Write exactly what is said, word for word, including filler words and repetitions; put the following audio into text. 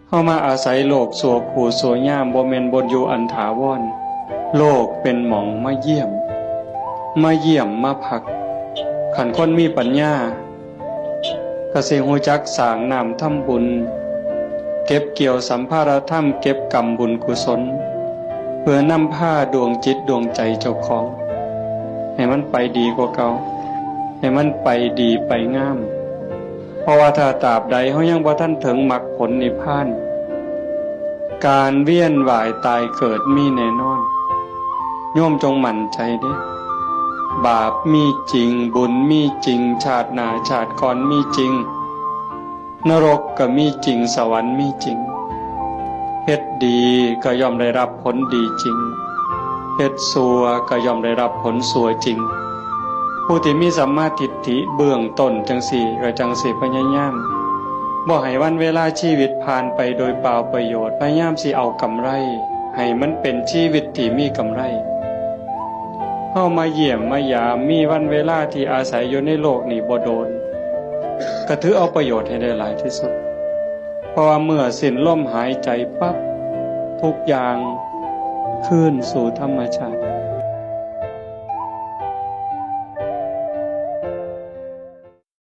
เฮามาอาศัยโลกชั่วครูชั่วยาม บ่แม่นบ่อนอยู่อันถาวร โลกเป็นหม่องมาเยี่ยม มาเยี่ยมมาพัก คันคนมีปัญญา ก็สิฮู้จักสร้างน้ำทำบุญ เก็บเกี่ยวสัมภาระธรรม เก็บกำบุญกุศล เพื่อนำพาดวงจิตดวงใจเจ้าของ ให้มันไปดีกว่าเก่า ให้มันไปดีไปงาม เพราะว่าถ้าตราบใดเฮายังบ่ทันถึงมรรคผลนิพพาน การเวียนว่ายตายเกิดมีแน่นอน โยมจงมั่นใจเด้ บาปมีจริง บุญมีจริง ชาติหน้าชาติก่อนมีจริง นรกก็มีจริง สวรรค์มีจริง เฮ็ดดีก็ย่อมได้รับผลดีจริง เฮ็ดชั่วก็ย่อมได้รับผลชั่วจริง ผู้ที่มีสัมมาทิฏฐิเบื้องต้นจั่งซี้ ก็จั่งสิพยายาม บ่ให้วันเวลาชีวิตผ่านไปโดยเปล่าประโยชน์ พยายามสิเอากำไร ให้มันเป็นชีวิตที่มีกำไร เฮามาเยี่ยมมายาม มีวันเวลาที่อาศัยอยู่ในโลกนี้บ่โดน ก็ถือเอาประโยชน์ให้ได้หลายที่สุด เพราะว่าเมื่อสิ้นลมหายใจปั๊บ ทุกอย่างคืนสู่ธรรมชาติ